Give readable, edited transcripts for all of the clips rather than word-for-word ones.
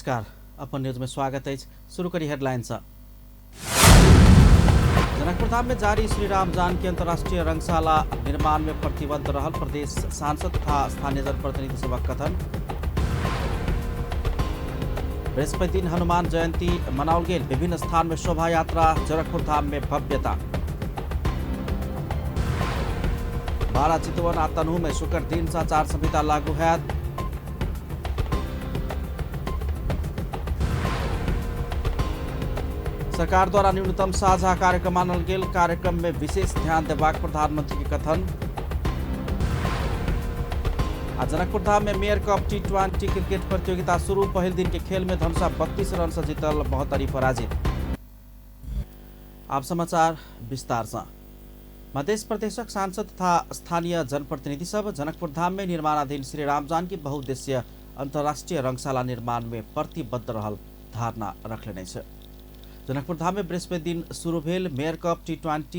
नमस्कार, अपन न्यूज में स्वागत अछि। शुरू करी हेडलाइन सँ। जनकपुर धाम में जारी श्री राम जानकी अंतर्राष्ट्रीय रंगशाला निर्माण में प्रतिबद्ध रहल प्रदेश सांसद तथा स्थानीय जनप्रतिनिधि सभक कथन। बृहस्पति दिन हनुमान जयंती मनाओल गेल, विभिन्न स्थान में शोभा यात्रा, जनकपुर धाम में भव्यता। बारा चितवन आ तनहु में शुक्र दिन से आचार संहिता लागू हैत। सरकार द्वारा न्यूनतम साझा कार्यक्रम मानल गेल, कार्यक्रम में विशेष ध्यान देबाक प्रधानमंत्री के कथन। आ जनकपुर धाम में मेयर कप टी20 क्रिकेट प्रतियोगिता शुरू, पहिल दिन के खेल में धनुषा 32 रन से जीतल, महोत्तरी पराजित। आप समाचार विस्तार से। मध्य प्रदेशक सांसद तथा स्थानीय जनप्रतिनिधि सब जनकपुर धाम में निर्माणाधीन श्री राम जानकी बहुउद्देशीय अंतर्राष्ट्रीय रंगशाला निर्माण में प्रतिबद्ध रहल धारणा रखलेने अछि। जनकपुर धाम में बृहस्पति दिन शुरू भेल मेयर कप टी20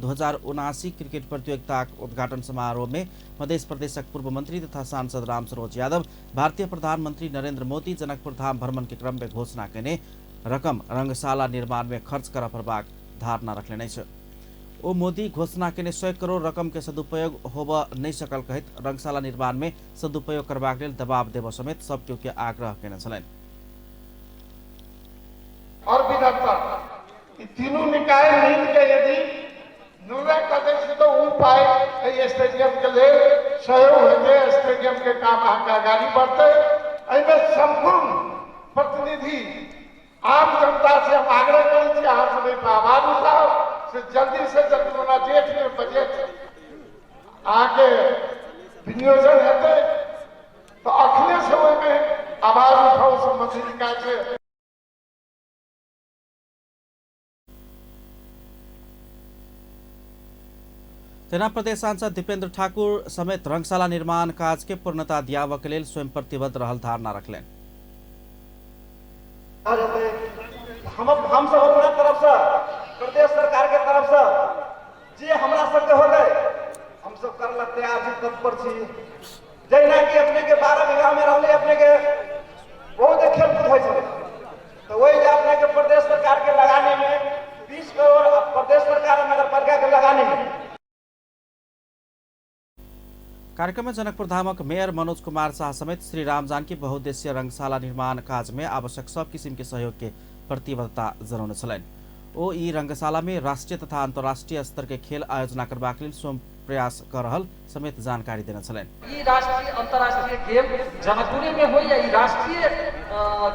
2079 क्रिकेट प्रतियोगिताक उद्घाटन समारोह में मध्य प्रदेशक पूर्व मंत्री तथा सांसद राम सरोज यादव भारतीय प्रधानमंत्री नरेंद्र मोदी जनकपुर धाम भ्रमण के क्रम में घोषणा केने रकम रंगशाला निर्माण में खर्च करऽ पड़बाक धारणा रखलेने अछि। ओ मोदी घोषणा केने 100 करोड़ रकम के सदुपयोग होबऽ नहि सकल कहैत रंगशाला निर्माण में सदुपयोग करबाक लेल दबाव देबऽ समेत सब केओ के आग्रह केने छलनि। और विधाता ई तीनू निकाय मिल के यदि निर्णय कऽ दै छै तऽ ओ पाइ एहि स्टेडियम के लेल सहयोग हेतै, स्टेडियम के काम अहाँके अगाड़ी बढ़तै। एहिमे सम्पूर्ण प्रतिनिधि आम जनता से हम आग्रह करै छी, अहाँ सब एहि पर आवाज उठाउ से जल्दी से जल्दी ओना जेठ में बजट अहाँके विनियोजन हेतै तऽ अखने से ओहिमे आवाज उठाउ सम्बन्धित निकाय से। तेना प्रदेश सांसद दीपेंद्र ठाकुर समेत रंगशाला निर्माण काज के पूर्णता दियाबऽ के लेल स्वयं प्रतिबद्ध रहल धारणा रखलनि। हम सब अपना तरफ से प्रदेश सरकार के तरफ से जे हमरा सबके होतै हम सब कर ला तैयार छी, तत्पर छी। जहिना कि अपने के 12 बीघा में रहले अपने के बहुत खेलकूद होइ छलै, तो वही जे अपने के प्रदेश सरकार के लगाने में 20 करोड़ प्रदेश सरकार और नगर पालिका के लगाने में। कार्यक्रम में जनकपुर धामक मेयर मनोज कुमार शाह समेत श्री राम जानकी बहुउद्देशीय रंगशाला निर्माण काज में आवश्यक सब किसिम के सहयोग के प्रतिबद्धता जनौने छलनि। ओ ई रंगशाला में राष्ट्रीय तथा अंतर्राष्ट्रीय स्तर के खेल आयोजना करबाक लेल स्वयं प्रयास क रहल समेत जानकारी देने छलनि। ई राष्ट्रीय अंतर्राष्ट्रीय गेम जनकपुरे में होय या ई राष्ट्रीय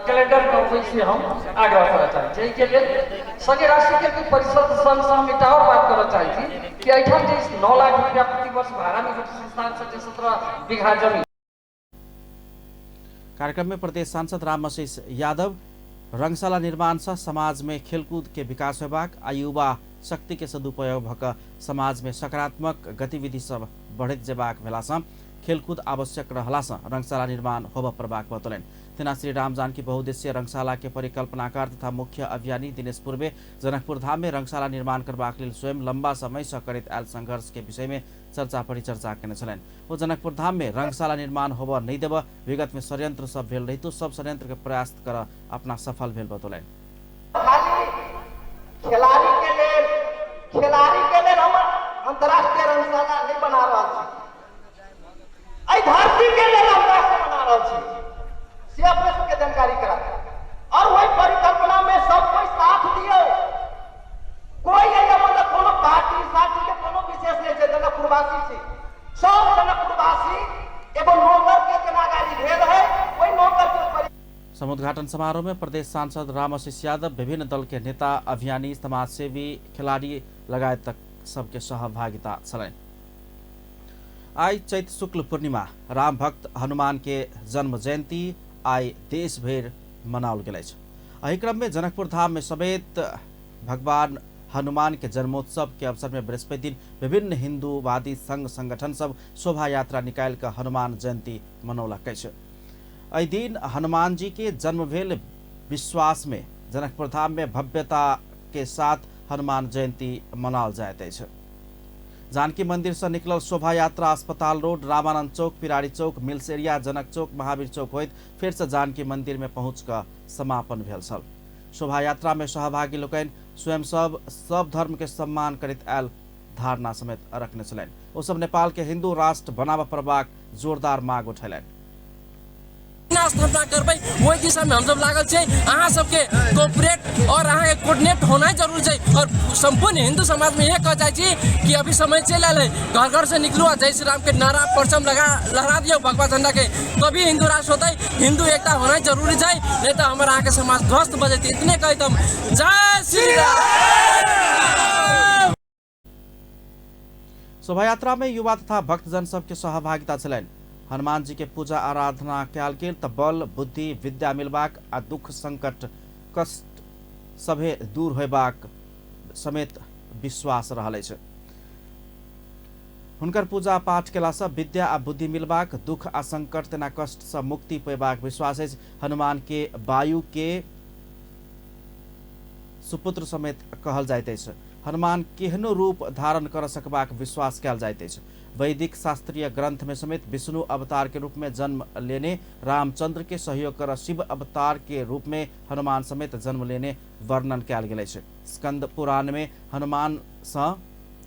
कैलेंडर में होय से हम आग्रह करऽ चाहै छी। एहिके लेल संगे राष्ट्रीय खेलकूद परिषद संग से हम एकटा और बात करऽ चाहै छी कि एहिठाम जे 9 लाख रुपया प्रति वर्ष भाड़ा में संस्थान से जे 17 बीघा जमीन। कार्यक्रम में प्रदेश सांसद रामआशीष यादव रंगशाला निर्माण से समाज में खेलकूद के विकास होबाक आ युवा शक्ति के सदुपयोग भऽ कऽ समाज में सकारात्मक गतिविधि सब बढ़ैत जेबाक भेला सँ खेलकूद आवश्यक रहला सँ रंगशाला निर्माण होबऽ पड़बाक बतौलनि। तेना श्री राम जानकी बहुउद्देशीय रंगशाला के परिकल्पनाकार तथा मुख्य अभियानी दिनेश पूर्वे जनकपुर धाम में रंगशाला निर्माण करबाक लेल स्वयं लंबा समय सँ करैत आयल संघर्ष के विषय में चर्चा परिचर्चा केने छलनि। ओ जनकपुर धाम में रंगशाला निर्माण होबऽ नहि देबऽ विगत में षड्यंत्र सब भेल रहितो सब षड्यंत्र के प्रयास करऽ अपना सफल भेल बतौलनि। खाली खिलाड़ी के लेल, खिलाड़ी के लेल हम अंतर्राष्ट्रीय रंगशाला नहीं बना रहल छी, एहि धरती के लेल हम राष्ट्र बना रहल छी, से अपने सबके जानकारी करा। और वही परिकल्पना में सब कोई साथ दियो, कोई एहिमे मतलब कोनो पार्टी साथी के कोनो विशेष नहीं छै। जनकपुरवासी छी सब, जनकपुरवासी एगो नौकर के केना गाड़ी भेल है, ओहि नौकर के ऊपर। समुद्घाटन समारोह में प्रदेश सांसद रामआशीष यादव, विभिन्न दल के नेता, अभियानी, समाजसेवी, खिलाड़ी लगायत तक सबके सहभागिता छलनि। आइ चैत शुक्ल पूर्णिमा राम भक्त हनुमान के जन्म जयंती आइ देश भरि मनाओल गेल अछि। एहि क्रम में जनकपुर धाम में समेत भगवान हनुमान के जन्मोत्सव के अवसर में बृहस्पति दिन विभिन्न हिंदूवादी संघ संगठन सब शोभा यात्रा निकालि कऽ हनुमान जयंती मनौलक अछि। एहि दिन हनुमान जी के जन्म भेल विश्वास में जनकपुर धाम में भव्यता के साथ हनुमान जयंती मनाओल जाइत अछि। जानकी मंदिर से निकलल शोभा यात्रा अस्पताल रोड, रामानंद चौक, पिरारी चौक, मिल्स एरिया, जनक चौक, महावीर चौक होइत फेर से जानकी मंदिर में पहुँच कऽ समापन भेल छल। शोभा यात्रा में सहभागी लोकनि स्वयं सब सब धर्म के सम्मान करैत आयल धारणा समेत रखने छलनि। ओ सब नेपाल के हिंदू राष्ट्र बनाबऽ पड़बाक जोरदार मांग उठेलनि। स्थापना करबै ओहि दिशामे हमसब लागल छियै। अहाँ सबके कोऑपरेट और अहाँके कोऑर्डिनेट होनाइ जरूर छै और सम्पूर्ण हिंदू समाजमे इएह कह जाइ छी कि अभी समय चलि आयल है, घर घर से निकलू आ जय श्री राम के नारा परचम लगा लहरा दियौ भगवा झंडा के, तभी हिंदू राष्ट्र होतै। हिंदू एकता होनाइ जरूरी छै, नहीं तऽ हमर अहाँके समाज ध्वस्त भऽ जेतै। इतने कहैत हम जय श्री राम। शोभा यात्रा में युवा तथा भक्तजन सबके सहभागिता छलनि। हनुमान जी के पूजा आराधना कयल गेल तऽ बल बुद्धि विद्या मिलबाक आ दुख संकट कष्ट सभे दूर होयबाक समेत विश्वास रहल अछि। हुनकर पूजा पाठ केलासँ विद्या आ बुद्धि मिलबाक, दुख आ संकट तेना कष्ट सँ मुक्ति पेबाक विश्वास अछि। हनुमान के वायु के सुपुत्र समेत कहल जाइत अछि। हनुमान केहनो रूप धारण कर सकबाक विश्वास कयल जाइत अछि। वैदिक शास्त्रीय ग्रंथ में समेत विष्णु अवतार के रूप में जन्म लेने रामचंद्र के सहयोग कर शिव अवतार के रूप में हनुमान समेत जन्म लेने वर्णन कयल गेल अछि। स्कंद पुराण में हनुमान सँ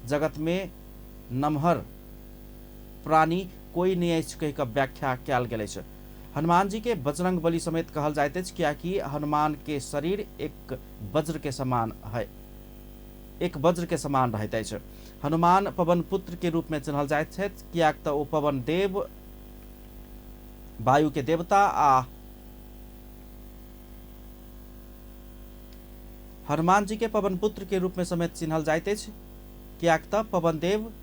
जगत में नमहर प्राणी कोई नहि अछि कहि कऽ व्याख्या कयल गेल अछि। हनुमान जी के बजरंग बली समेत कहल जाइत अछि, कियाकि हनुमान के शरीर एक वज्र के समान है, एक वज्र के समान रहैत अछि। हनुमान पवन पुत्र के रूप में चिन्हल जाइत छथि, कियाक तऽ ओ पवन देव, वायु के देवता आ हनुमान जी के पवन पुत्र के रूप में समेत चिन्हल जाइत अछि, कियाक तऽ पवन देव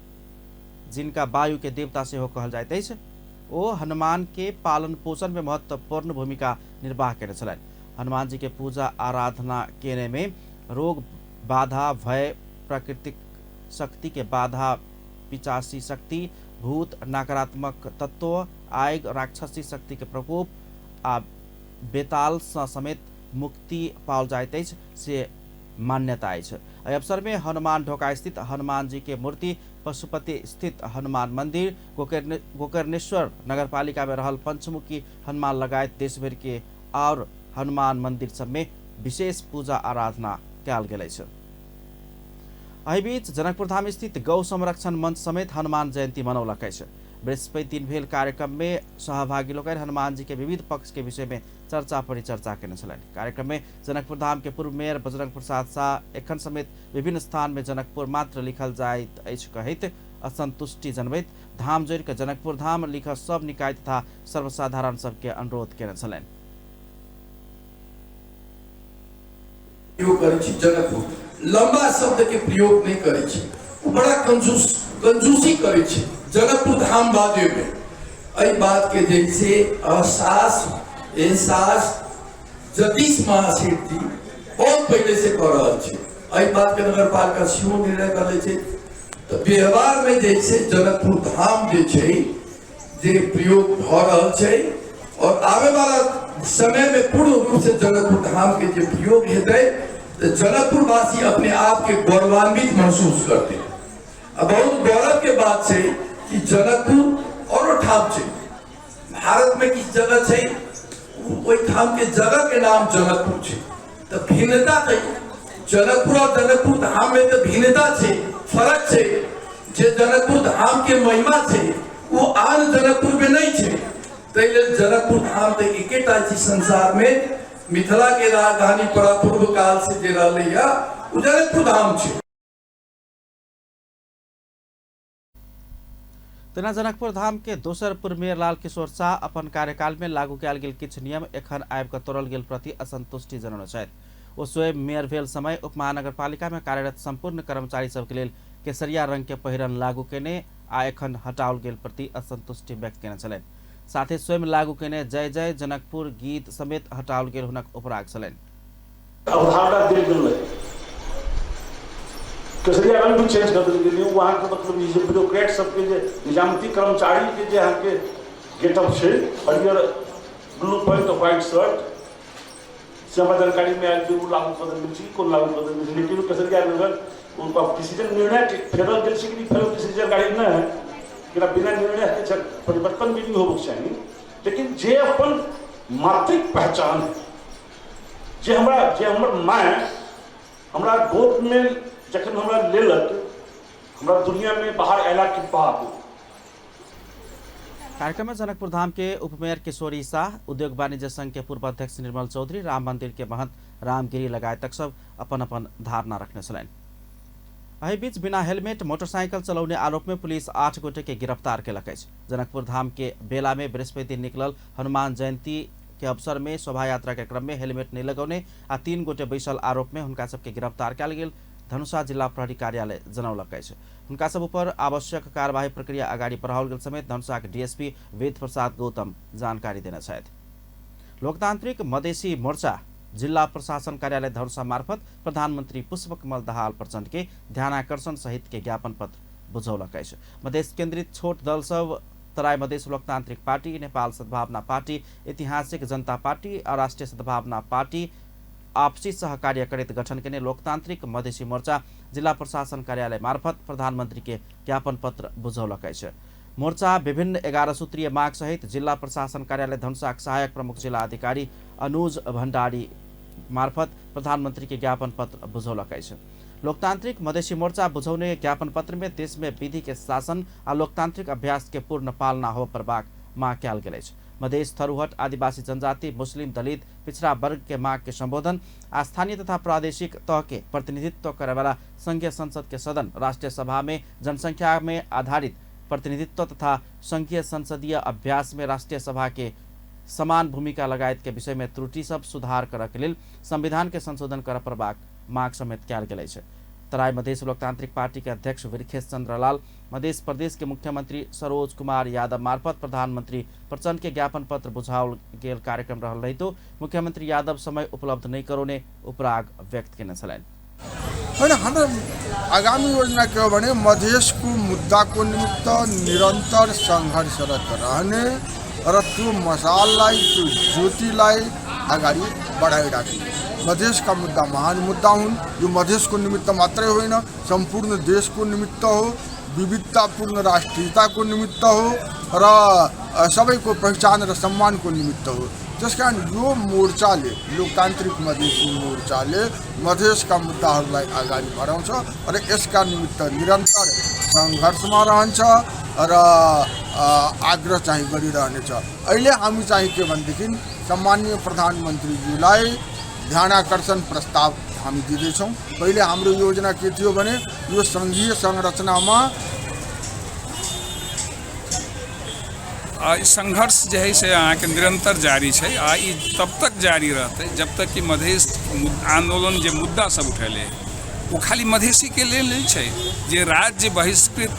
जिनका वायु के देवता सेहो कहल जाइत अछि, ओ हनुमान के पालन पोषण में महत्वपूर्ण भूमिका निर्वाह केने छलनि। हनुमान जी के पूजा आराधना केने में रोग बाधा, भय, प्राकृतिक शक्ति के बाधा, पिचासी शक्ति, भूत, नकारात्मक तत्व, आग, राक्षसी शक्ति के प्रकोप आ बेताल सँ समेत मुक्ति पाओल जाइत अछि से मान्यता अछि। एहि अवसर में हनुमान ढोका स्थित हनुमान जी के मूर्ति, पशुपति स्थित हनुमान मंदिर, गोकर्णेश्वर नगरपालिका में रहल पंचमुखी हनुमान लगायत देशभरि के और हनुमान मंदिर सब में विशेष पूजा आराधना कयल गेल अछि। एहि बीच जनकपुर धाम स्थित गौ संरक्षण मंच समेत हनुमान जयंती मनौलक अछि। बृहस्पति दिन भेल कार्यक्रम में सहभागी लोकनि हनुमान जी के विविध पक्ष के विषय में चर्चा परिचर्चा केने छलनि। कार्यक्रम में जनकपुर धाम के पूर्व मेयर बजरंग प्रसाद शाह एखन समेत विभिन्न स्थान में जनकपुर मात्र लिखल जाइत अछि कहैत असंतुष्टि जनबैत धाम जोड़ि कऽ जनकपुर धाम लिखऽ सब निकाय तथा सर्वसाधारण सबके अनुरोध केने छलनि। प्रयोग करै छी जनकपुर, लंबा शब्द के प्रयोग नहीं करै छी, ओ बड़ा कंजूसी करै छी जनकपुर धाम बाजै में। एहि बात के जैसे एहसास एहसास जगदीश महासेठ जी बहुत पहले से कह रहल छी, एहि बात के नगरपालिका सेहो निर्णय कर लै छै। तऽ व्यवहार में जैसे जनकपुर धाम जे छै जे प्रयोग भऽ रहल छै और आवे वाला समय में पूर्ण रूप से जनकपुर धाम के जे प्रयोग हेतै तऽ जनकपुर वासी अपने आप के गौरवान्वित महसूस करते। आ बहुत गौरव के बात छै कि जनकपुर औरो ठाम छै, भारत में किछु जगह छै ओहि ठाम के जगह के नाम जनकपुर छै, तऽ भिन्नता छै जनकपुर और जनकपुर धाम में, तऽ भिन्नता छै, फर्क छै। जे जनकपुर धाम के महिमा छै वो आन जनकपुर में नहीं छै, ताहि लेल जनकपुर धाम तऽ एकेटा छै संसार में, मिथिला के राजधानी पूर्व काल से जे रहलै है ओ जनकपुर धाम छै। तेना जनकपुर धाम के दोसर पूर्व मेयर लाल किशोर शाह अपन कार्यकाल में लागू कयल गेल किछु नियम एखन आबि कऽ तोड़ल गेल प्रति असंतुष्टि जनौने छथि। ओ स्वयं मेयर भेल समय उपमहानगरपालिका में कार्यरत संपूर्ण कर्मचारी सबके लेल केसरिया रंग के पहिरन लागू केने आ एखन हटाओल गेल प्रति असंतुष्टि व्यक्त केने छलनि। साथे स्वयं लागू केने जय जय जनकपुर गीत समेत हटाओल गेल हुनक उपराग छलनि। अवधारणा देल गेल रहै, केसरिया रंग भी चेंज कर देल गेलै। ओ अहाँके मतलब ई जे ब्यूरोक्रेट सबके जे निजामती कर्मचारीके जे अहाँके गेटअप छै, हरियर ब्लू पैंट व्हाइट शर्ट, से हमरा जानकारीमे आयल जे ओ लागू कऽ देल गेल छै। कोन लागू कऽ देल गेल छै? लेकिन ओ केसरिया रंगक ओ डिसीजन निर्णय फेरल गेल छै कि नहि फेरल डिसीजन। डिसीजन गाड़ी नहि, केना बिना निर्णय के परिवर्तन भी नहीं होबक चाही, लेकिन जे अपन मातृक पहचान है, जे हमरा जे हमर माय हमरा गोद में जखन हमरा लेलक, हमरा दुनिया में बाहर अयला के बाद। कार्यक्रम में जनकपुर धाम के उपमेयर किशोरी शाह, उद्योग वाणिज्य संघ के पूर्व अध्यक्ष निर्मल चौधरी, राम मंदिर के महंत रामगिरी लगायतक सब अपन अपन धारणा रखने छलनि। एहि बीच बिना हेलमेट मोटरसाइकिल चलौने आरोप में पुलिस 8 गोटे के गिरफ्तार केलक अछि। जनकपुर धाम के बेला में बृहस्पति दिन निकलल हनुमान जयंती के अवसर में शोभा यात्रा के क्रम में हेलमेट नहीं लगौने आ 3 गोटे बैसल आरोप में हुनका सबके गिरफ्तार कयल गेल धनुषा जिला प्रहरी कार्यालय जनौलक अछि। हुनका सब ऊपर आवश्यक कार्यवाही प्रक्रिया अगाडि बढ़ाओल गेल समेत धनुषा के डीएसपी वेद प्रसाद गौतम जानकारी देने छथि। लोकतांत्रिक मधेसी मोर्चा जिल्ला प्रशासन कार्यालय धनुषा मार्फत प्रधानमन्त्री पुष्पकमल दाहाल प्रचण्ड के ध्यानाकर्षण सहित के ज्ञापन पत्र बुझौलक अछि। मधेस केन्द्रित छोट दल सब तराई मधेस लोकतांत्रिक पार्टी, नेपाल सद्भावना पार्टी, ऐतिहासिक जनता पार्टी और राष्ट्रिय सद्भावना पार्टी आपसी सहकार्य करैत गठन केने लोकतांत्रिक मधेसी मोर्चा जिल्ला प्रशासन कार्यालय मार्फत प्रधानमन्त्री के ज्ञापन पत्र बुझौलक अछि। मोर्चा विभिन्न 11 सूत्रीय माग सहित जिल्ला प्रशासन कार्यालय धनुषाक सहायक प्रमुख जिल्ला अधिकारी अनुज भण्डारी मार्फत प्रधानमन्त्री के ज्ञापन पत्र बुझौलक अछि। लोकतांत्रिक मधेसी मोर्चा बुझौने ज्ञापन पत्र में देश में विधि के शासन आ लोकतांत्रिक अभ्यास के पूर्ण पालना होबय पड़बाक माग कयल गेल अछि। मधेस, थरूहट, आदिवासी जनजाति, मुस्लिम, दलित, पिछड़ा वर्ग के माग के संबोधन आ स्थानीय तथा प्रादेशिक तह के प्रतिनिधित्व करैवाला संघीय संसद के सदन राष्ट्रीय सभा में जनसंख्या में आधारित प्रतिनिधित्व तथा संघीय संसदीय अभ्यास में राष्ट्रीय सभा के समान भूमिका लगायत के विषय में त्रुटि सब सुधार करऽ के लेल संविधान के संशोधन करऽ पड़बाक माग समेत कयल गेल अछि। तराई मधेस लोकतांत्रिक पार्टी के अध्यक्ष वीरखेश चंद्र लाल मध्य प्रदेश के मुख्यमंत्री सरोज कुमार यादव मार्फत प्रधानमंत्री प्रचण्ड के ज्ञापन पत्र बुझाओल गेल कार्यक्रम रहल रहितो मुख्यमंत्री यादव समय उपलब्ध नहीं करौने उपराग व्यक्त केने छलनि। होइन, हाम्रो आगामी योजना के हो भने मधेसको मुद्दाको निमित्त निरन्तर सङ्घर्षरत रहने र त्यो मसाललाई, त्यो ज्योतिलाई अगाडि बढाइराख्ने। मधेसका मुद्दा महान मुद्दा हुन्। यो मधेसको निमित्त मात्रै होइन, सम्पूर्ण देशको निमित्त हो, विविधतापूर्ण राष्ट्रियताको निमित्त हो र सबैको पहिचान र सम्मानको निमित्त हो। त्यसकारण यो मोर्चाले, लोकतान्त्रिक मधेसी मोर्चाले मधेसका मुद्दाहरूलाई अगाडि बढाउँछ र यसका निमित्त निरन्तर सङ्घर्षमा रहन्छ र आग्रह चाहिँ गरिरहनेछ। अहिले हामी चाहिँ के भनेदेखि सम्माननीय प्रधानमन्त्रीज्यूलाई ध्यानाकर्षण प्रस्ताव हामी दिँदैछौँ। पहिले हाम्रो योजना के थियो भने यो सङ्घीय संरचनामा संघर्ष जे है से अहाँके निरंतर जारी छै आ ई तब तक जारी रहतै जब तक कि मधेश आंदोलन जे मुद्दा सब उठेले ओ खाली मधेसीके लेल नहि छै। जे राज्य बहिष्कृत,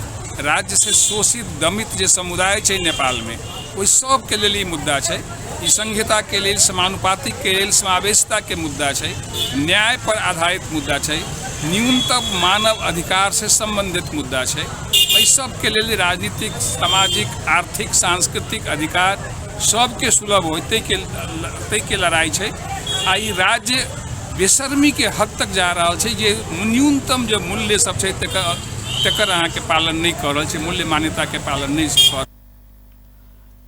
राज्य से शोषित दमित जे समुदाय छै नेपालमे, ओहि सबके लेल ई मुद्दा छै। ई संहिताके लेल, समानुपातिकके लेल, समावेशिताके मुद्दा छै, न्याय पर आधारित मुद्दा छै, न्यूनतम मानव अधिकार से संबंधित मुद्दा छै। एहि सबके लेल राजनीतिक, सामाजिक, आर्थिक, सांस्कृतिक अधिकार सबके सुलभ होय ताहिके लड़ाइ छै। आ ई राज्य बेशर्मीके हद तक जा रहल छै जे न्यूनतम जे मूल्य सब छै तकर अहाँके पालन नहि कऽ रहल छै, मूल्य मान्यताके पालन नहि कऽ।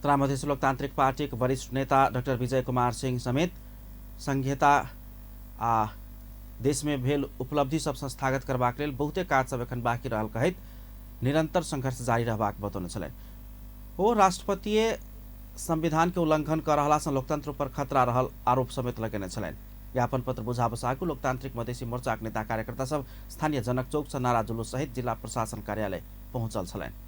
तराई मधेस लोकतांत्रिक पार्टीक वरिष्ठ नेता डाक्टर विजय कुमार सिंह समेत संघीयता आ देश में भेल उपलब्धि सब संस्थागत करबाक लेल बहुते काज सब एखन बाँकी रहल कहैत निरंतर संघर्ष जारी रहबाक बतौने छलनि। ओ राष्ट्रपतीय संविधान के उल्लंघन कर रहला सँ लोकतंत्र पर खतरा रहल आरोप समेत लगेने छलनि। ज्ञापन पत्र बुझाबसँ आगू लोकतांत्रिक मधेसी मोर्चाक नेता कार्यकर्ता सब स्थानीय जनक चौक सँ नारा जुलूस सहित जिला प्रशासन कार्यालय पहुँचल छलनि।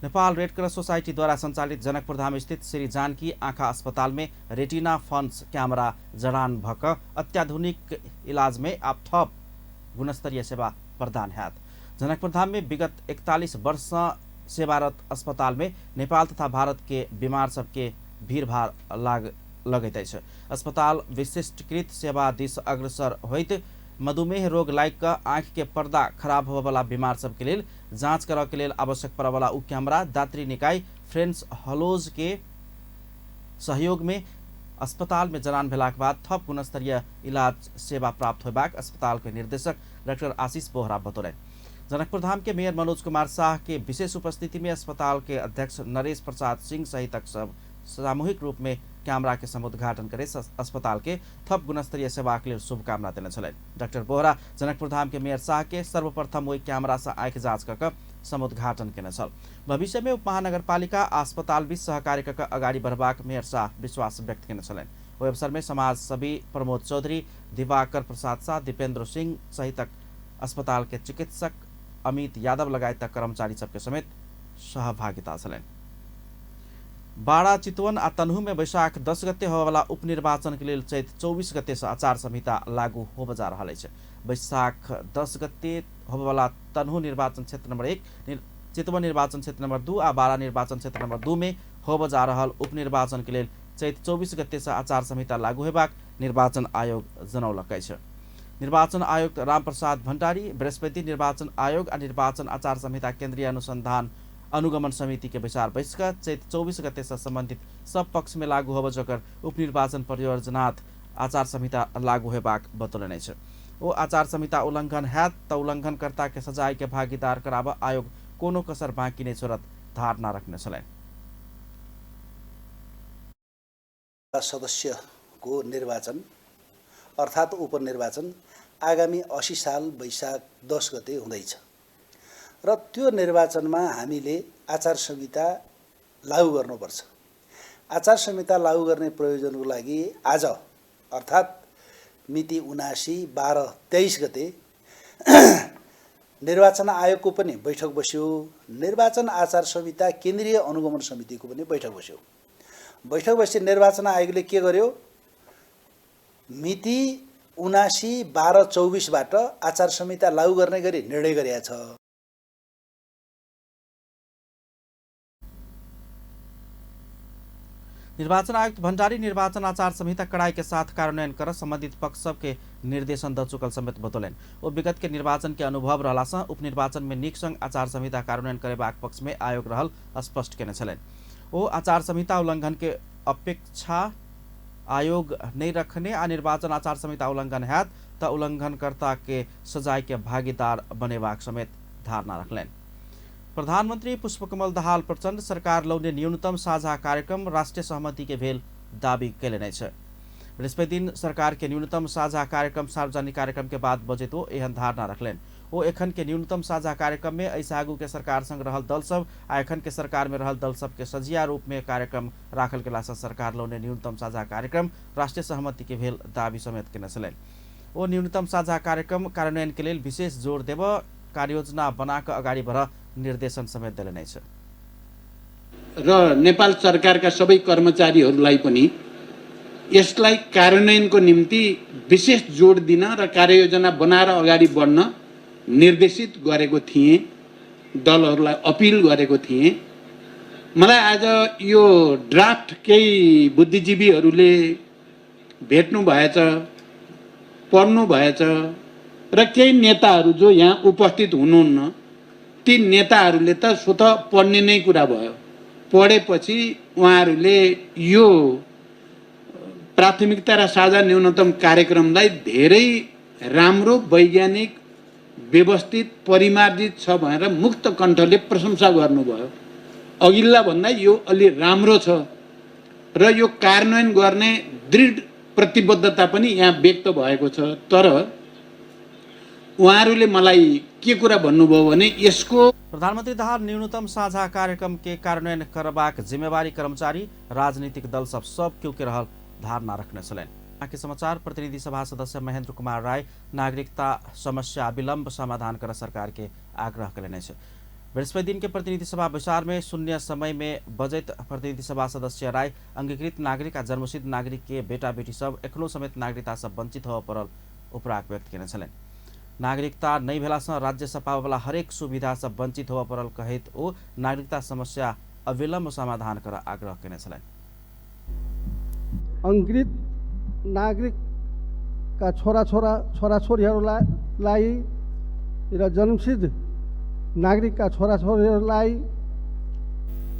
नेपाल रेड क्रॉस सोसाइटी द्वारा संचालित जनकपुर धाम स्थित श्री जानकी आँखा अस्पताल में रेटिना फंड्स कैमरा जड़ान भक अत्याधुनिक इलाज में आब थप गुणस्तरीय सेवा प्रदान हैत। जनकपुर धाम में विगत 41 वर्ष से सेवारत अस्पताल में नेपाल तथा भारत के बीमार सबके भीड़भाड़ लगैत अछि। अस्पताल विशिष्टकृत सेवा दिस अग्रसर होइत मधुमेह रोग लागि कऽ आँखि के पर्दा खराब होबयवला बीमार सबके लेल जाँच करऽ के लेल आवश्यक पड़यवला उ कैमरा दात्री निकाय फ्रेंड्स हलोज के सहयोग में अस्पताल में जड़ान भेलाक बाद थप गुणस्तरीय इलाज सेवा प्राप्त होयबाक अस्पताल के निर्देशक डाक्टर आशीष बोहरा बतौलनि। जनकपुर धाम के मेयर मनोज कुमार शाह के विशेष उपस्थिति में अस्पताल के अध्यक्ष नरेश प्रसाद सिंह सहितक सब सामूहिक रूप में कैमरा के समुद्घाटन करे अस्पताल के थप गुणस्तरीय सेवा के लेल शुभकामना देने छलनि। डाक्टर बोहरा जनकपुर धाम के मेयर शाह के सर्वप्रथम ओहि कैमरा से आँखि जाँच कऽ समुद्घाटन केने छल। भविष्य में उपमहानगरपालिका आ अस्पताल बीच सहकार्य कऽ अगाडि बढ़बाक मेयर शाह विश्वास व्यक्त केने छलनि। ओहि अवसर में समाज सेवी प्रमोद चौधरी, दिवाकर प्रसाद शाह, दीपेंद्र सिंह सहितक अस्पताल के चिकित्सक अमित यादव लगायतक कर्मचारी सबके समेत सहभागिता छलनि। बारा, चितवन आ तनहु में वैशाख 10 गते होबयवला उपनिर्वाचन के लेल चैत 24 गते से आचार संहिता लागू होबय जा रहल अछि। वैशाख 10 गते होबयवला तनहु निर्वाचन क्षेत्र नंबर 1, चितवन निर्वाचन क्षेत्र नंबर 2 आ बारा निर्वाचन क्षेत्र नंबर 2 में होबय जा रहल उपनिर्वाचन के लेल चैत 24 गते से आचार संहिता लागू हेबाक निर्वाचन आयोग जनौलक अछि। निर्वाचन आयुक्त रामप्रसाद भण्डारी बृहस्पति निर्वाचन आयोग आ निर्वाचन आचार संहिता केंद्रीय अनुसंधान अनुगमन समिति के बैसार बैसक चैत 24 गते से संबंधित सब पक्ष में लागू होबय जोकर उपनिर्वाचन परियोजनार्थ आचार संहिता लागू हेबाक बतौलनि अछि। ओ आचार संहिता उल्लंघन हैत त उल्लंघनकर्ता के सजाय के भागीदार कराबऽ आयोग कोनो कसर बाँकी नहि छोड़त धारणा रखने छलनि। सदस्य को निर्वाचन अर्थात् उपनिर्वाचन आगामी 80 साल वैशाख 10 गते हुँदैछ र त्यो निर्वाचनमा हामीले आचार संहिता लागू गर्नुपर्छ। आचार संहिता लागू गर्ने प्रयोजनको लागि आज अर्थात् मिति 79/12/23 गते निर्वाचन आयोगको पनि बैठक बस्यो, निर्वाचन आचार संहिता केन्द्रीय अनुगमन समितिको पनि बैठक बस्यो। बैठक बसी निर्वाचन आयोगले के गर्यो, मिति 79/12/24 बाट आचार संहिता लागू गर्ने गरी निर्णय गरेको छ। निर्वाचन आयुक्त भण्डारी निर्वाचन आचार संहिता कड़ाई के साथ कार्यान्वयन कर संबंधित पक्ष सबके निर्देशन द चुकल समेत बतौलनि। ओ विगत के निर्वाचन के अनुभव रहला सँ उपनिर्वाचन में नीक संग आचार संहिता कार्यान्वयन करेबाक पक्ष में आयोग रहल स्पष्ट केने छलनि। ओ आचार संहिता उल्लंघन के अपेक्षा आयोग नहीं रखने आ निर्वाचन आचार संहिता उल्लंघन हैत त उल्लंघनकर्ता के सजाय के भागीदार बनेबाक समेत धारणा रखलनि। प्रधानमंत्री पुष्पकमल दाहाल प्रचण्ड सरकार लौने न्यूनतम साझा कार्यक्रम राष्ट्रिय सहमति के भेल दावी कयलनि अछि। बृहस्पति दिन सरकार के न्यूनतम साझा कार्यक्रम सार्वजनिक कार्यक्रम के बाद बजैत ओ एहन धारणा रखलनि। ओ एखन के न्यूनतम साझा कार्यक्रम में एहिसँ आगू के सरकार संग रहल दल सब आ एखन के सरकार में रहल दल सब के सजिया रूप में कार्यक्रम राखल गेलासँ सरकार लौने न्यूनतम साझा कार्यक्रम राष्ट्रिय सहमति के भेल दावी समेत केने छलनि। ओ न्यूनतम साझा कार्यक्रम कार्यान्वयन के लेल विशेष जोर देबऽ कार्ययोजना बना कऽ अगाडि बढ़ निर्देशन समेत देलनि अछि। र नेपाल सरकारका सबै कर्मचारीहरूलाई पनि यसलाई कार्यान्वयनको निम्ति विशेष जोड दिन र कार्ययोजना बनाएर अगाडि बढ्न निर्देशित गरेको थिएँ, दलहरूलाई अपिल गरेको थिएँ। मलाई आज यो ड्राफ्ट केही बुद्धिजीवीहरूले भेट्नु भएछ, पढ्नु भएछ र केही नेताहरू जो यहाँ उपस्थित हुनुहुन्न ती नेताहरूले त स्वतः पढ्ने नै कुरा भयो। पढेपछि उहाँहरूले यो प्राथमिकता र साझा न्यूनतम कार्यक्रमलाई धेरै राम्रो, वैज्ञानिक, व्यवस्थित, परिमार्जित छ भनेर मुक्त कण्ठले प्रशंसा गर्नुभयो। अघिल्ला भन्दा यो अलि राम्रो छ र यो कार्यान्वयन गर्ने दृढ प्रतिबद्धता पनि यहाँ व्यक्त भएको छ। तर उहाँहरूले मलाई के कुरा भन्नुभयो भने यसको प्रधानमन्त्री दाहाल न्यूनतम साझा कार्यक्रम के कार्यान्वयन करबाक जिम्मेवारी कर्मचारी, राजनीतिक दल सब सब क्यों के रहल धारणा रखने छलनि। बाँकी समाचार। प्रतिनिधि सभा सदस्य महेंद्र कुमार राय नागरिकता समस्या विलम्ब समाधान कर सरकार के आग्रह कयलनि अछि। बृहस्पति दिन के प्रतिनिधि सभा बैसार में शून्य समय में बजैत प्रतिनिधि सभा सदस्य राय अंगीकृत नागरिक आ जन्मसिद्ध नागरिक के बेटा बेटी सब एखनो समेत नागरिकता सब वंचित होबय पड़ल उपराग व्यक्त केने छलनि। नागरिकता नहि भेलासँ राज्य सँ पाबयवला हरेक सुविधा सँ वंचित होबय पड़ल कहैत ओ नागरिकता समस्या अविलम्ब समाधान कर आग्रह केने छलनि। अंगीकृत नागरिकका छोराछोरा छोराछोरीहरूलाई र जन्मसिद्ध नागरिकका छोराछोरीहरूलाई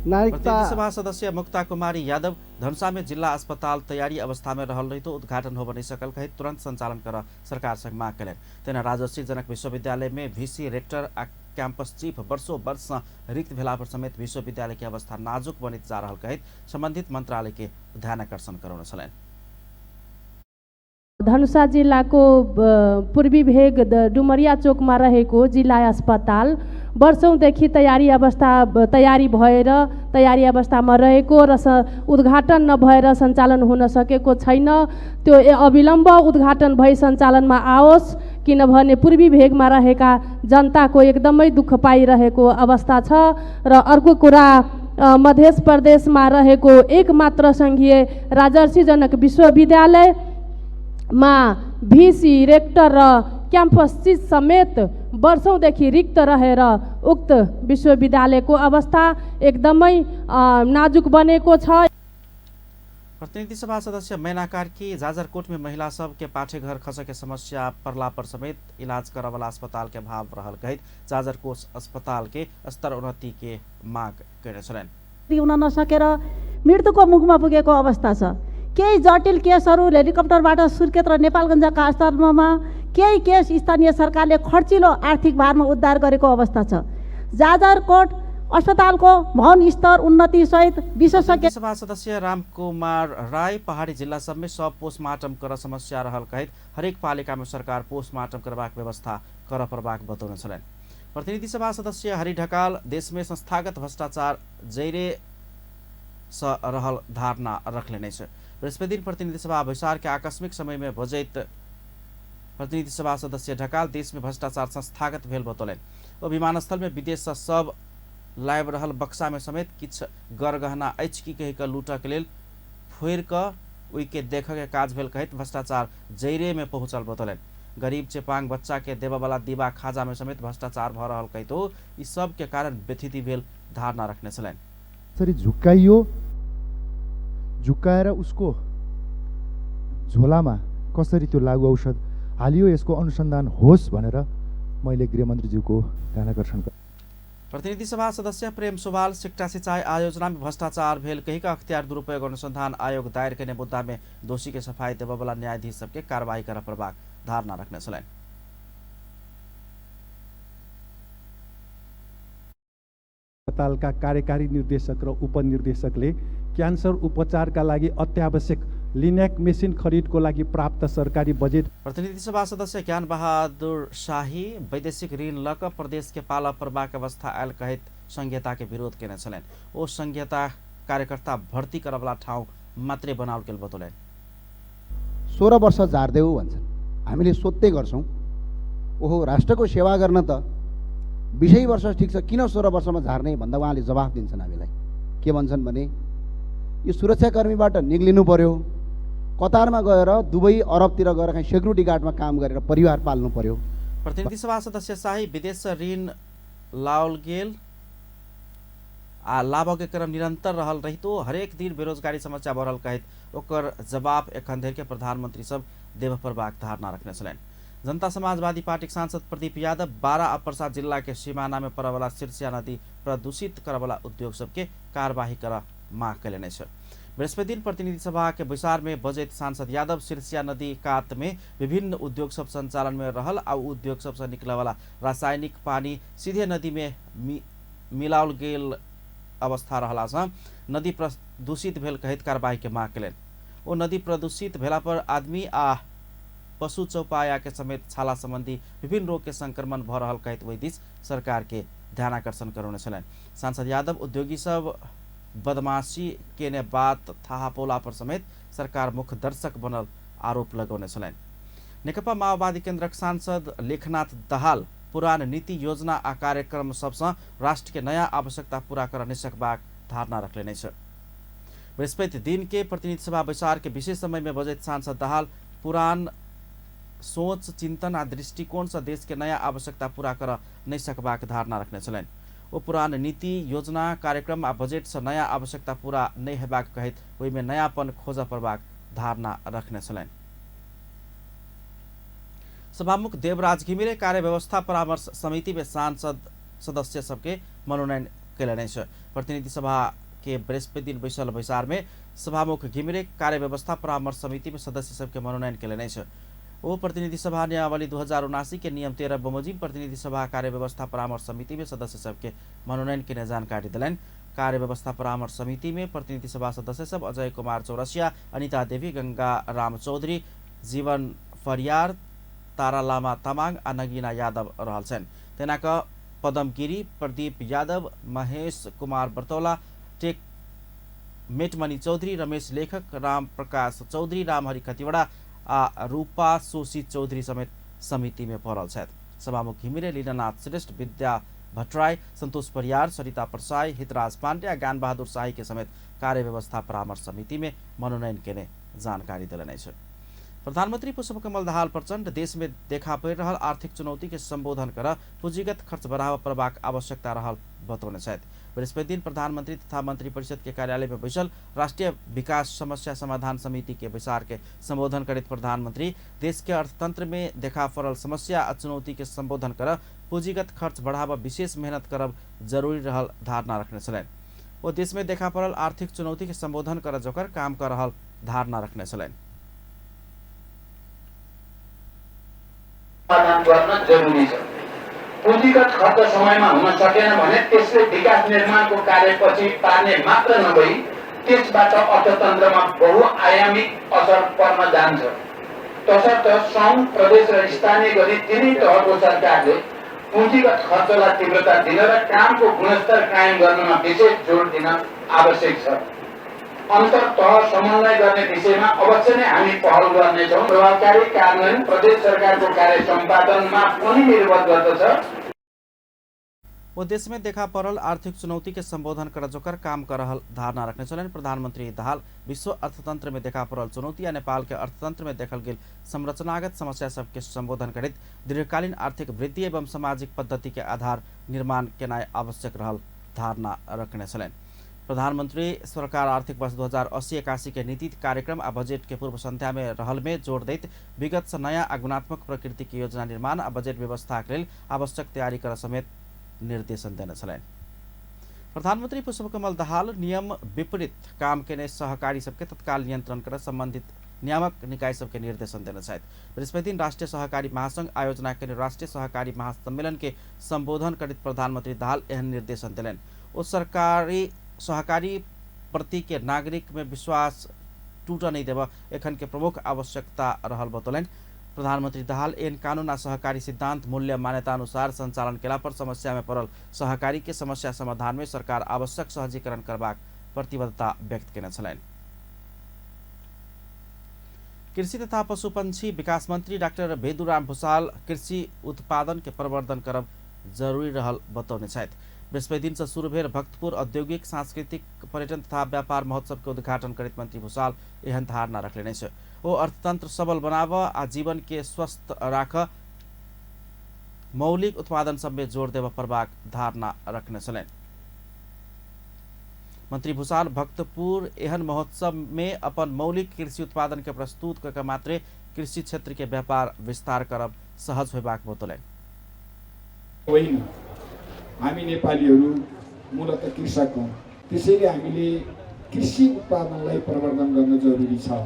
नागरिकता। प्रतिनिधि सभा सदस्य मुक्ता कुमारी यादव धनुषा में जिला अस्पताल तैयारी अवस्था में रहल रहितो उद्घाटन होब नहीं सकल कहित तुरंत संचालन कर सरकार संग मांग कयलनि। तेना राजर्षि जनक विश्वविद्यालय में वीसी, रेक्टर आ कैंपस चीफ वर्षों वर्ष रिक्त भेला पर समेत विश्वविद्यालय के अवस्था नाजुक बनित जा रहल कहैत संबंधित मंत्रालय के ध्यानाकर्षण करौने छलनि। धनुषा जिल्लाको पूर्वी भेग डुमरिया चोकमा रहेको जिल्ला अस्पताल वर्षौंदेखि तयारी भएर तयारी अवस्थामा रहेको र उद्घाटन नभएर सञ्चालन हुन सकेको छैन। त्यो अविलम्ब उद्घाटन भई सञ्चालनमा आओस्, किनभने पूर्वी भेगमा रहेका जनताको एकदमै दुःख पाइरहेको अवस्था छ। र अर्को कुरा, मध्य प्रदेशमा रहेको एकमात्र सङ्घीय राजर्षि जनक विश्वविद्यालयमा भिसी, रेक्टर र क्याम्पस चिज समेत वर्षौंदेखि रिक्त रहेर उक्त विश्वविद्यालयको अवस्था एकदमै नाजुक बनेको छ। प्रतिनिधि सभा सदस्य मैना कार्की जाजरकोट में महिला सब के पाठेघर खसे के समस्या पड़ला पर समेत इलाज करवाला अस्पताल के अभाव रहल कहैत जाजरकोट अस्पताल के स्तर उन्नति के माग कयने छलनि। हुन नसकेर मृत्युको मुखमा पुगेको अवस्था छ। केही जटिल केसहरू हेलिकप्टरबाट सुर्खेत र नेपालगञ्जका अस्पतालमा, केही केस स्थानीय सरकारले खर्चिलो आर्थिक भारमा उद्धार गरेको अवस्था छ। जाजरकोट अस्पतालको भवन स्तर उन्नति सहित विशेषज्ञ सभा सदस्य रामकुमार राय पहाड़ी जिल्ला सब में सब पोस्टमार्टम कर समस्या रहल कहैत हरेक पालिका में सरकार पोस्टमार्टम करबाक व्यवस्था कर पड़बाक बतौने छलनि। प्रतिनिधि सभा सदस्य हरि ढकाल देश में संस्थागत भ्रष्टाचार जैरे स रहल धारणा रखलेने अछि। बृहस्पति दिन प्रतिनिधि सभा बैसार के आकस्मिक समय में बजैत प्रतिनिधि सभा सदस्य ढकाल देश में भ्रष्टाचार संस्थागत भेल बतौलनि। ओ विमानस्थल में विदेश से सब लाइब रहल बक्सा में समेत किछु गरगहना अछि कि कहि कऽ लूटऽ के लेल फोड़ि कऽ ओहिके देखऽ के काज भेल कहैत भ्रष्टाचार जैरे में पहुँचल बतौलनि। गरीब चेपांग बच्चा के देबऽवला दीवा खाजा में समेत भ्रष्टाचार भऽ रहल कहितो ई सब के कारण व्यथिति भेल धारणा रखने छलनि। यसरी झुक्काइयो, झुक्काएर उसको झोलामा कसरी त्यो लागु औषध हालियो यसको अनुसन्धान होस् भनेर मैले गृहमन्त्रीज्यूको ध्यानाकर्षण गरेँ। प्रतिनिधि सभा सदस्य प्रेम सुवाल सिक्टा सिंचाई आयोजना में भ्रष्टाचार भेल कही का अख्तियार दुरुपयोग अनुसंधान आयोग दायर करने मुद्दा में दोषी के सफाई देबऽवला न्यायाधीश सबके कार्रवाई कर पड़बाक धारणा रखने छलनि। अस्पतालका कार्यकारी निर्देशक र उपनिर्देशकले क्यान्सर उपचारका लागि अत्यावश्यक लिन्याक मेसिन खरिदको लागि प्राप्त सरकारी बजेट। प्रतिनिधि सभा सदस्य ज्ञान बहादुर शाही वैदेशिक ऋण लऽ कऽ प्रदेश के पालऽ पड़बाक अवस्था आयल कहैत संघीयता के विरोध केने छलनि। ओ संघीयता कार्यकर्ता भर्ती करऽवला ठाउँ मात्रै बनाओल गेल बतौलनि। 16 वर्ष झार्देऊ भन्छन्, हामीले सोध्दै गर्छौँ, ओहो राष्ट्रको सेवा गर्न त 20 वर्ष ठिक छ, किन 16 वर्षमा झार्ने भन्दा उहाँले जवाफ दिन्छन् हामीलाई। के भन्छन् भने यो सुरक्षाकर्मीबाट निक्लिनु पर्यो, कतारमा गएर दुबई अरबतिर गएर कहीँ सेक्युरिटी गार्डमा काम गरेर परिवार पाल्नु पर्यो। प्रतिनिधि सभा सदस्य शाही विदेश से ऋण लाओल गेल आ लाभके क्रम निरंतर रहल रहितो हरेक दिन बेरोजगारी समस्या बढ़ल कहैत ओकर जवाब एखन धरि के प्रधानमंत्री सब देबऽ पड़बाक धारणा रखने छलनि। जनता समाजवादी पार्टी सांसद प्रदीप यादव 12 आ पर्सा जिला के सीमाना में पड़ऽवला सिरसिया नदी प्रदूषित करऽवला उद्योग सबके कार्यवाही कर माग कयलनि अछि। बृहस्पति दिन प्रतिनिधि सभा के बैसार में बजैत सांसद यादव सिरसिया नदी कात में विभिन्न उद्योग सब संचालन में रहल आ उद्योग सब से निकलऽवला रासायनिक पानी सीधे नदी में मिलाओल गेल अवस्था रहला से नदी प्रदूषित भेल कहैत कार्रवाई के माग कयलनि। ओ नदी प्रदूषित भेला पर आदमी आ पशु चौपाया के समेत छाला संबंधी विभिन्न रोग के संक्रमण भ रहल कहैत ओहि दिस सरकार के ध्यानाकर्षण करौने छलनि। सांसद यादव उद्योगी सब बदमाशी केने बात थाहा पौला पर समेत सरकार मुख्य दर्शक बनल आरोप लगौने छलनि। नेकपा माओवादी केन्द्रक सांसद लेखनाथ दाहाल पुरान नीति योजना आ कार्यक्रम सबसँ राष्ट्र के नयाँ आवश्यकता पूरा कर नहि सकबाक धारणा रखलेने अछि। बृहस्पति दिन के प्रतिनिधि सभा बैसार के विशेष समय में बजैत सांसद दाहाल पुरान सोच चिंतन आ दृष्टिकोण से देश के नयाँ आवश्यकता पूरा कर नहि सकबाक धारणा रखने छलनि। ओ पुरान नीति योजना कार्यक्रम आ बजट से नयाँ आवश्यकता पूरा नहि हेबाक कहैत ओहिमे नयाँपन खोजऽ पड़बाक धारणा रखने छलनि। सभामुख देवराज घिमिरे कार्य व्यवस्था परामर्श समिति में सांसद सदस्य सबके मनोनयन कयलनि अछि। प्रतिनिधि सभा के बृहस्पति दिन बैसल बैसार में सभामुख घिमिरे कार्य व्यवस्था परामर्श समिति में सदस्य सबके मनोनयन केलनि अछि। ओ प्रतिनिधि सभा नियमावली 2079 के नियम 13 बमोजिम प्रतिनिधि सभा कार्य व्यवस्था परामर्श समिति में सदस्य सबके मनोनयन केने जानकारी देलनि। कार्य व्यवस्था परामर्श समिति में प्रतिनिधि सभा सदस्य सब अजय कुमार चौरसिया, अनिता देवी, गंगा राम चौधरी, जीवन फरियार, तारा लामा तामाङ आ नगीना यादव रहल छनि। तेना क पदम गिरी, प्रदीप यादव, महेश कुमार बर्तौला, टेक मेटमणि चौधरी, रमेश लेखक, राम प्रकाश चौधरी, रामहरि खतिवड़ा आ रूपा सोशी चौधरी समेत समिति में पड़ल छथि। सभामुख घिमिरे लीलानाथ श्रेष्ठ, विद्या भट्टराई, संतोष परियार, सरिता परसाई, हितराज पाण्डे आ ज्ञान बहादुर शाही के समेत कार्य व्यवस्था परामर्श समिति में मनोनयन केने जानकारी देलनि अछि। प्रधानमंत्री पुष्पकमल दाहाल प्रचण्ड देश में देखा पड़ि रहल आर्थिक चुनौती के संबोधन कर पूंजीगत खर्च बढ़ाबऽ पड़बाक आवश्यकता रहल बतौने छथि। बृहस्पति दिन प्रधानमंत्री तथा मंत्री परिषद के कार्यालय में बैसल राष्ट्रीय विकास समस्या समाधान समिति के बैसार के संबोधन करैत प्रधानमंत्री देश के अर्थतंत्र में देखा पड़ल समस्या आ चुनौती के संबोधन कर पूंजीगत खर्च बढ़ाबऽ विशेष मेहनत करब जरूरी रहल धारणा रखने छलनि। ओ देश में देखा पड़ल आर्थिक चुनौती के संबोधन कर जोकर काम कर रहल धारणा रखने छलनि। समाधान गर्न जरुरी छ। पुँजीगत खर्च समयमा हुन सकेन भने त्यसले विकास निर्माणको कार्य पछि पार्ने मात्र नभई त्यसबाट अर्थतन्त्रमा बहुआयामिक असर पर्न जान्छ। तसर्थ सङ्घ, प्रदेश र स्थानीय गरी तिनै तहको सरकारले पुँजीगत खर्चलाई तीव्रता दिन र कामको गुणस्तर कायम गर्नमा विशेष जोड दिन आवश्यक छ। अन्तर तह समन्वय गर्ने विषयमा अवश्य नै हामी पहल गर्नेछौँ। प्रभावकारी कार्यान्वयन प्रदेश सरकारको कार्य सम्पादनमा पनि निर्भर गर्दछ। वो देश में देखा पड़ल आर्थिक चुनौती के संबोधन कर जोकर काम कर रहल धारणा रखने छलनि। प्रधानमंत्री दाहाल विश्व अर्थतंत्र में देखा पड़ल चुनौती आ नेपाल के अर्थतंत्र में देखल गेल संरचनागत समस्या सबके संबोधन करैत दीर्घकालीन आर्थिक वृद्धि एवं सामाजिक पद्धति के आधार निर्माण केनाइ आवश्यक रहल धारणा रखने छलनि। प्रधानमंत्री सरकार आर्थिक वर्ष 2080-81 के नीति कार्यक्रम आ बजट के पूर्व संध्या में रहल में जोड़ दैत विगत से नया आ गुणात्मक प्रकृति के योजना निर्माण आ बजट व्यवस्था के लेल आवश्यक तैयारी कर समेत निर्देशन देने छलनि। प्रधानमंत्री पुष्पकमल दाहाल नियम विपरीत काम केने सहकारी सबके तत्काल नियंत्रण कर संबंधित नियामक निकाय सबके निर्देशन देने छथि। बृहस्पति दिन राष्ट्रीय सहकारी महासंघ आयोजना केने राष्ट्रीय सहकारी महासम्मेलन के संबोधन करैत प्रधानमंत्री दाहाल एहन निर्देशन देलनि। ओ सरकारी सहकारी प्रति के नागरिक में विश्वास टूट नहीं देव एखन के प्रमुख आवश्यकता रहल बतौलनि। प्रधानमंत्री दाहाल एहन कानून आ सहकारी सिद्धांत मूल्य मान्यता अनुसार संचालन केला पर समस्या में पड़ल सहकारी के समस्या समाधान में सरकार आवश्यक सहजीकरण करबाक प्रतिबद्धता व्यक्त केने छलनि। कृषि तथा पशुपक्षी विकास मंत्री डाक्टर भेदुराम भूषाल कृषि उत्पादन के प्रवर्धन करब जरूरी रहल बतौने छथि। बृहस्पति दिन से शुरू भेल भक्तपुर औद्योगिक सांस्कृतिक पर्यटन तथा व्यापार महोत्सव के उद्घाटन करैत मंत्री भूषाल एहन धारणा रखलनि अछि। ओ अर्थतंत्र सबल बनाब आ जीवन के स्वस्थ राख मौलिक उत्पादन सब में जोर देबऽ पड़बाक धारणा रखने छलनि। मंत्री भूषाल भक्तपुर एहन महोत्सव में अपन मौलिक कृषि उत्पादन के प्रस्तुत कऽ के मात्रे कृषि क्षेत्र के व्यापार विस्तार करब सहज होयबाक बतौलनि। होइन, हामी नेपालीहरू मूलत कृषक हौँ, त्यसैले हामीले कृषि उत्पादनलाई प्रवर्धन गर्न जरुरी छ।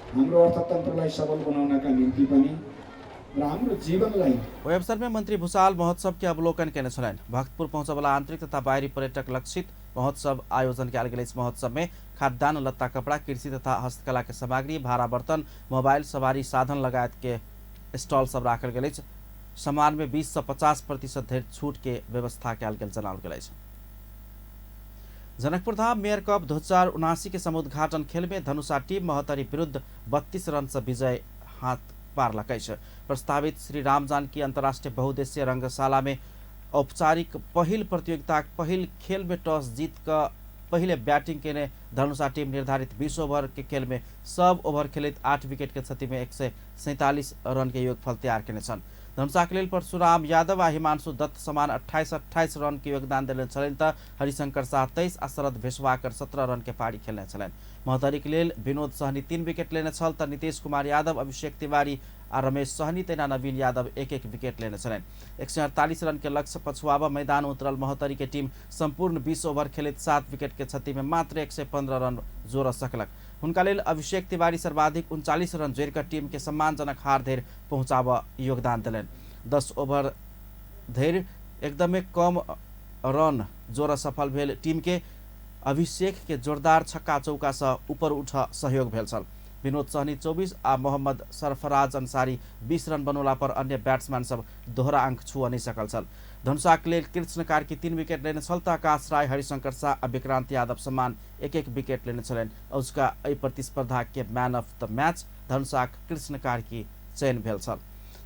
हाम्रो अर्थतन्त्रलाई सबल बनाउनका निम्ति पनि र हाम्रो जीवनलाई। ओहि अवसर में मंत्री भूषाल महोत्सव के अवलोकन केने छलनि। भक्तपुर पहुँचबला आंतरिक तथा बाहरी पर्यटक लक्षित महोत्सव आयोजन कयल गेल। इस महोत्सव में खाद्यान्न, लत्ता कपड़ा, कृषि तथा हस्तकला के सामग्री, भाड़ा बर्तन, मोबाइल, सवारी साधन लगायत के स्टॉल सब राखल गेल अछि। सामान में 20 से 50% धरि छूट के व्यवस्था कयल गेल जनाओल गेल अछि। जनकपुर धाम मेयर कप 2079 के समुद्घाटन खेल में धनुषा टीम महोत्तरी विरुद्ध 32 रन से विजय हाथ पारलक अछि। प्रस्तावित श्री राम जानकी अंतर्राष्ट्रीय बहुउद्देशीय रंगशाला में औपचारिक पहिल प्रतियोगिता पहिल खेल में टॉस जीत कऽ पहिले बैटिंग केने धनुषा टीम निर्धारित 20 ओवर के खेल में सब ओवर खेलैत 8 विकेट के क्षति में 147 रन के योगफल तैयार केने छन्। धनुषाक लेल परशुराम यादव आ हिमांशु दत्त समान 28-28 रन के योगदान देने छलनि त हरिशंकर शाह 23 आ शरद भेषवाकर 17 रन के पारी खेलने छलनि। महोत्तरीक लेल विनोद सहनी 3 विकेट लेने छल त नीतीश कुमार यादव, अभिषेक तिवारी आ रमेश सहनी तहिना नवीन यादव 1-1 विकेट लेने छलनि। 148 रन के लक्ष्य पछुआब मैदान उतरल महोत्तरी के टीम सम्पूर्ण 20 ओवर खेलैत 7 विकेट के क्षति में मात्र 115 रन जोड़ सकलक। हुनका लेल अभिषेक तिवारी सर्वाधिक 39 रन जोड़िकऽ टीम के सम्मानजनक हार धरि पहुँचाबऽ योगदान देलनि। 10 ओवर धरि एकदमै कम रन जोड़ सफल भेल टीम के अभिषेक के जोरदार छक्का चौका से ऊपर उठ सहयोग भेल छल। विनोद सहनी 24 आ मोहम्मद सरफराज अंसारी 20 रन बनौला पर अन्य बैट्समैन सब दोहरा अंक छुअ नहि सकल छल। धनुषाक लेल कृष्ण कार्की 3 विकेट लेने छल त आकाश राय, हरिशंकर शाह आ विक्रांत यादव समान 1-1 विकेट लेने छलनि। अजुका एहि प्रतिस्पर्धा के मैन ऑफ the match धनुषाक कृष्ण कार्की चयन भेल छल।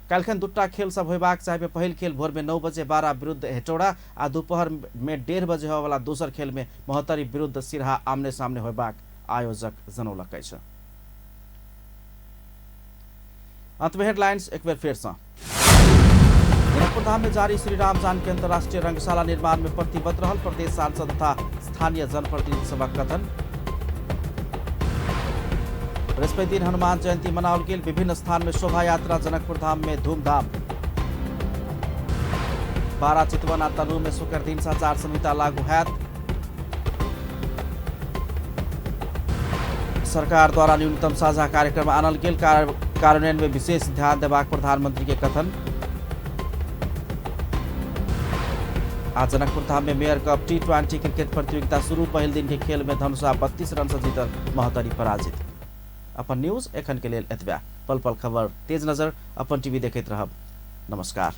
काल्हिखन दूटा खेल सब होयबाक चाही। पहिल खेल भोर में 9 बजे 12 विरुद्ध हेटौड़ा आ दोपहर में 1:30 बजे होयवाला दोसर खेल में महोत्तरी विरुद्ध सिरहा आमने सामने होयबाक आयोजक जनौलक अछि। अंत में हेडलाइंस एक बेर फेर से। जनकपुर धाम में जारी श्री राम जानकी अंतर्राष्ट्रीय रंगशाला निर्माण में प्रतिबद्ध रहल प्रदेश सांसद तथा स्थानीय जनप्रतिनिधि सभक कथन। बृहस्पति दिन हनुमान जयंती मनाओल गेल, विभिन्न स्थान में शोभा यात्रा, जनकपुर धाम में धूमधाम। 12 चितवन आ तनहु में शुक्र दिन से आचार संहिता लागू हैत। सरकार द्वारा न्यूनतम साझा कार्यक्रम आनल गेल, कार्यान्वयन में विशेष ध्यान देबाक प्रधानमंत्री के कथन। आज जनकपुर धाम में मेयर कप T20 cricket प्रतियोगिता शुरू, पहिल दिन के खेल में धनुषा 32 रन से जीतल, महोत्तरी पराजित। अपन न्यूज एखन के लेल एतबे। पल पल खबर तेज नजर अपन टीवी देखैत रहब। नमस्कार।